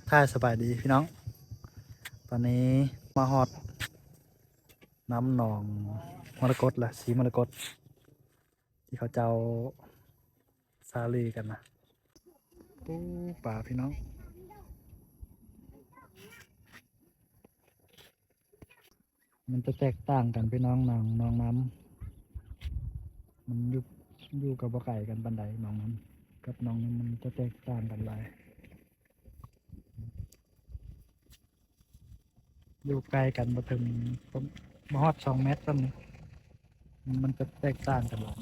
ທ້າຍສະບາຍດີພີ່ນ້ອງ, ຕອນນີ້ມາຮອດນ້ຳໜອງມໍລະກົດລະ ສີມໍລະກົດ ທີ່ເຂົາເຈົ້າສາລືກັນນະ. ໂອ້ ປາພີ່ນ້ອງ. ມັນຈະແຕກຕ່າງກັນພີ່ນ້ອງ, ໜອງ ໜອງນ້ຳ ມັນຢູ່ ຢູ່ກໍບໍ່ໄກກັນປານໃດ. ໜອງນ້ຳກັບໜອງນ້ຳມັນຈະແຕກຕ່າງກັນຫຼາຍ, ຢູ່ໃກ້ກັນບໍ່ເຖິງ ບໍ່ຮອດສອງແມັດຊ້ຳນີ້, ມັນຈະແຕກຕ່າງກັນຫຼາຍ.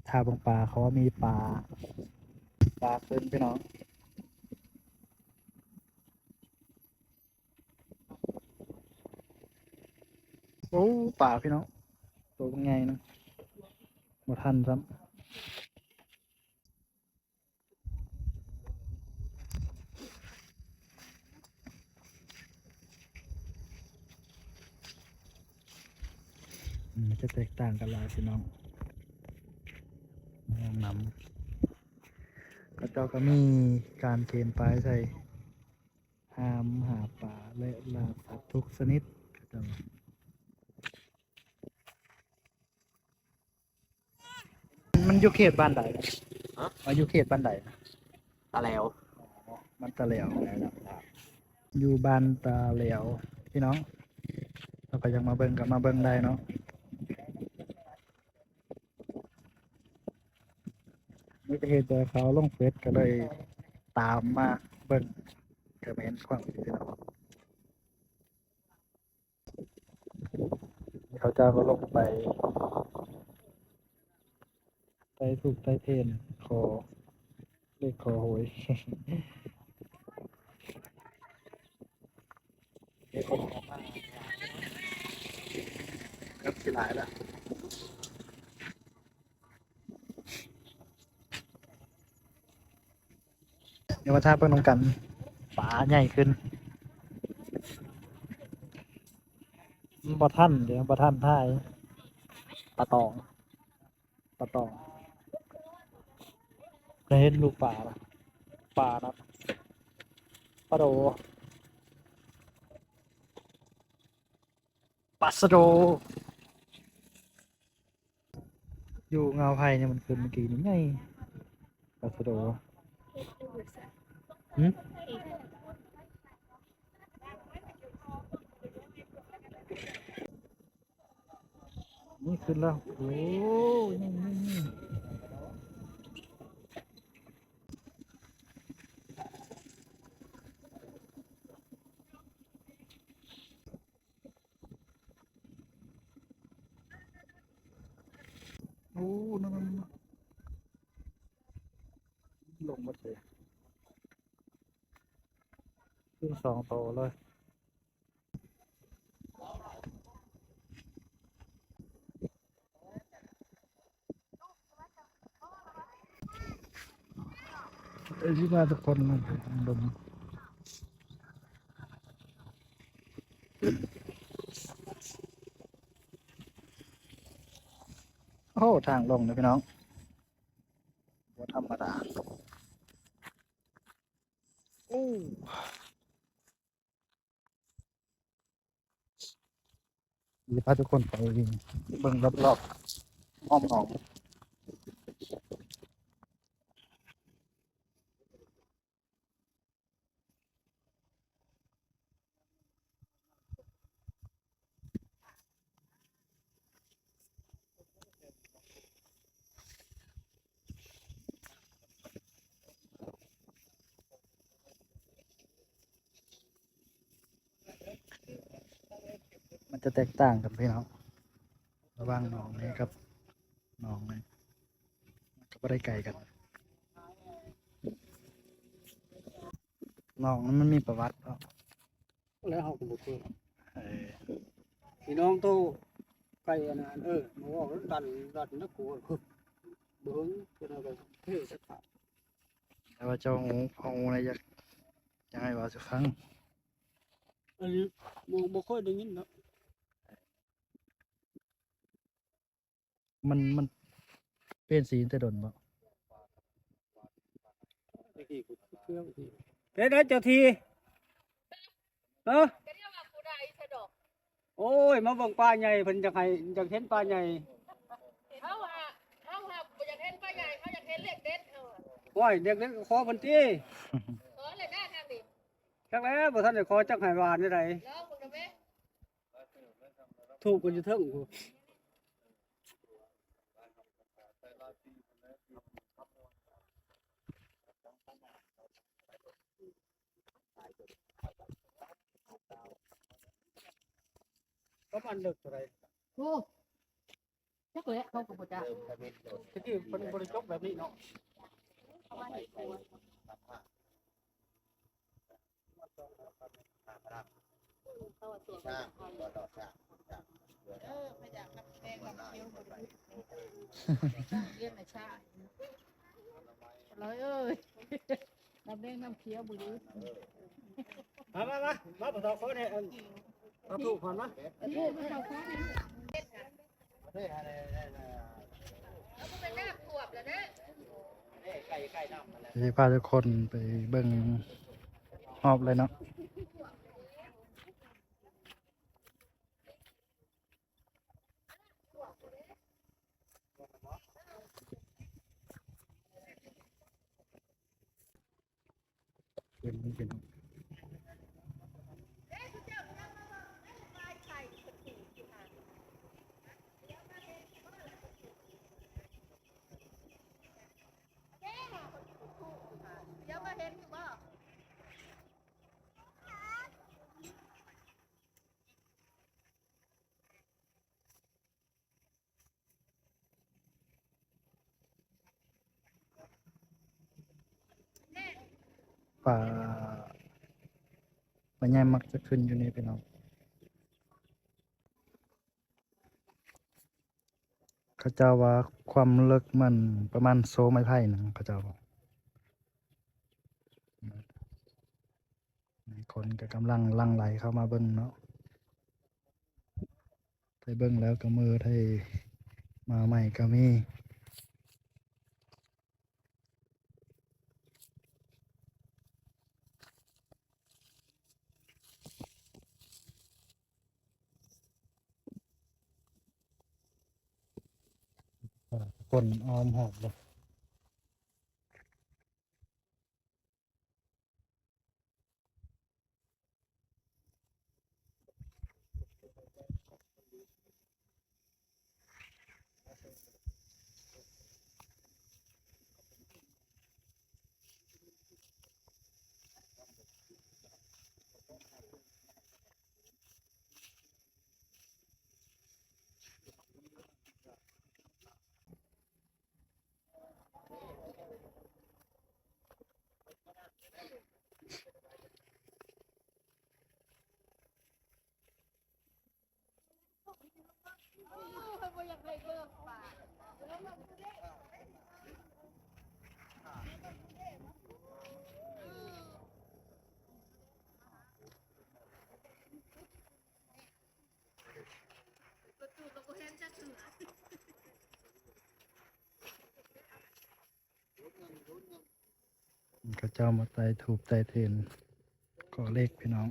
ຖ້າເບິ່ງປາ, ເຂົາວ່າມີປາ ປາຂຶ້ນພີ່ນ້ອງ. ໂອ້ ປາພີ່ນ້ອງ, ໂຕບັກໃຫຍ່ນະ, ບໍ່ທັນຊ້ຳ. ມັນຈະແຕກຕ່າງກັນຫຼາຍພີ່ນ້ອງ, ນ້ອງນ້ຳ ເຂົາເຈົ້າກໍມີການເຂນປ້າຍໃສ່ ຫ້າມຫາປາ ແລະ ລ່າສັດທຸກຊະນິດ ເຂົາເຈົ້າ. ມັນຢູ່ເຂດບ້ານໃດ? ຮະ? ມັນຢູ່ເຂດບ້ານໃດ? ຕາແຫຼວ. ອໍ ມັນຕາແຫຼວ. ຢູ່ບ້ານຕາແຫຼວພີ່ນ້ອງ, ເຮົາກໍຢາກມາເບິ່ງກໍມາເບິ່ງໄດ້ເນາະ. ມີແຕ່ເຫັນແຕ່ເຂົາລົງເຟສ ກໍເລີຍຕາມມາເບິ່ງ ກໍແມ່ນຂອງພີ່ນ້ອງ. ເຂົາເຈົ້າກໍລົງໄປໄຕ່ທູບໄຕ່ທຽນ ຂໍເລກຂໍຫວຍ. ມີຄົນເຂົ້າມາເກືອບຊິຫຼາຍລະ. ດຽວມາຖ້າເບິ່ງນຳກັນ, ປາໃຫຍ່ຂຶ້ນ. ບໍ່ທັນເດ້, ບໍ່ທັນຖ່າຍ. ປາຕອງ, ປາຕອງ. ໄດ້ເຫັນລູກປາລະ, ປານະ, ປາໂດ, ປາສະໂດ. ຢູ່ເງົາໄຜ່ນີ້ມັນຂຶ້ນເມື່ອກີ້ນີ້ໃຫຍ່ ປາສະໂດ. ຫຶ? ນີ້ຂຶ້ນແລ້ວ. ໂອ້ ນີ້ ນີ້ ນີ້. ໂອ້ ນັ້ນ ນັ້ນ ນັ້ນ ລົງໝົດເລີຍ ຂຶ້ນສອງໂຕເລີຍ. ເອີ ຊິພາທຸກຄົນມາເບິ່ງ ໂອ້ ທາງລົງເດີພີ່ນ້ອງ ບໍ່ທຳມະດາ. ໂອ້ ຊິພາທຸກຄົນໄປເບິ່ງລອບໆ ອ້ອມໜອງ. ມັນຈະແຕກຕ່າງກັນພີ່ນ້ອງ ລະຫວ່າງໜອງນີ້ກັບໜອງນີ້ ມັນກໍບໍ່ໄດ້ໄກກັນ. ໜອງນັ້ນມັນມີປະຫວັດເນາະ ແລ້ວເຮົາກໍບໍ່ເຄີຍ. ເອີ ພີ່ນ້ອງໂຕໄກອັນນັ້ນ ເອີ ມາເວົ້າດັນ ດັນນະ ກູເບິ່ງ ເປັນຫຍັງກໍເພສະພາບ. ແຕ່ວ່າເຈົ້າຮູ້ ເຮົາຮູ້ນະ ຢາກ ຢາກໃຫ້ເວົ້າສູ່ຟັງ. ອັນນີ້ບໍ່ ບໍ່ຄ່ອຍໄດ້ຍິນເນາະ. ມັນ ມັນປ່ຽນສີແຕ່ດົນບໍ່? ເປັນໄດເຈົ້າທີ່? ເອີ ໂອ້ຍ ມາເບິ່ງປາໃຫຍ່ ເພິ່ນຢາກໃຫ້ ຢາກເຫັນປາໃຫຍ່. ເຮົາຫາ ເຮົາຫາບໍ່ຢາກເຫັນປາໃຫຍ່ ເຮົາຢາກເຫັນເລກເດັດເຮົາ. ໂອ້ຍ ເລກເດັດກໍຂໍເພິ່ນຕິ. ຂໍແລ້ວນະທາງນີ້. ຈັກແລ້ວ ບໍ່ທັນໄດ້ຂໍຈັກໃຫ້ຫວານແນວໃດ. ລອງເບິ່ງນະແມ່. ທູບກໍຢູ່ເທິງພຸ້ນ. ປະມານເລິກເທົ່າໃດ? ໂອ້ ຈັກແຫຼະ ເຂົາກໍບໍ່ຈັກ. ຕະກີ້ເພິ່ນບໍ່ໄດ້ຈົກແບບນີ້ເນາະ. ລາວເອີຍ ນ້ຳແດງນ້ຳຂຽວບໍ່ຢູ່. ມາ ມາ ມາ ມາ ບໍ່ເຖົ້າ ຂໍແດ່ ອັນ ເອົາທູບກ່ອນມາ. ເອົາທູບມາເຖົ້າ ຂໍແດ່. ເຮົາບໍ່ແມ່ນນ້ຳຖ້ວມແລ້ວນະ. ຊິພາທຸກຄົນໄປເບິ່ງຮອບເລີຍເນາະ. ເປັນ ເປັນ ປາ ປາໃຫຍ່ມັກຈະຂຶ້ນຢູ່ນີ້ພີ່ນ້ອງ. ເຂົາເຈົ້າວ່າຄວາມເລິກມັນປະມານໂຊໄມ້ໄຜ່ໜຶ່ງ ເຂົາເຈົ້າວ່າ. ຄົນກໍກຳລັງຫຼັ່ງໄຫຼເຂົ້າມາເບິ່ງເນາະ. ໄດ້ເບິ່ງແລ້ວກໍມືໄດ້ມາໃໝ່ກໍມີ. ຄົນອ້ອມຮອບເລີຍ. ເຂົາເຈົ້າມາໄຕ້ທູບໄຕ້ທຽນ ຂໍເລກພີ່ນ້ອງ.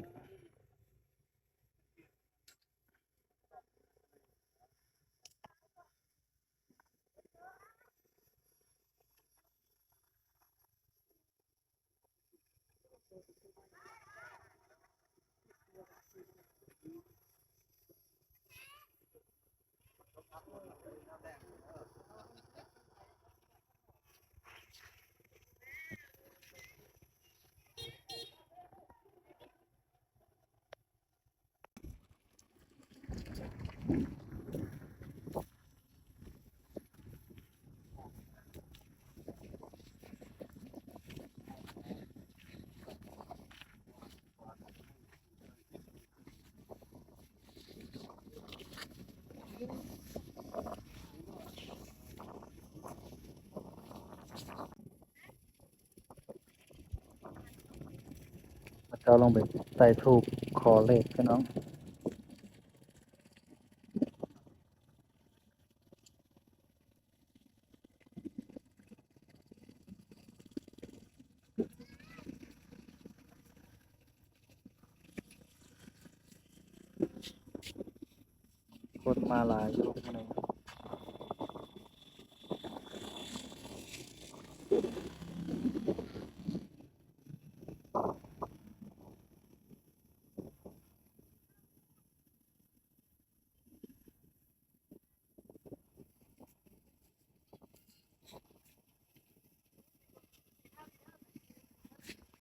ເຈົ້າລົງໄປໄຕ້ທູບຂໍເລກພີ່ນ້ອງ. ຄົນມາຫຼາຍຢູ່ມື້ນີ້.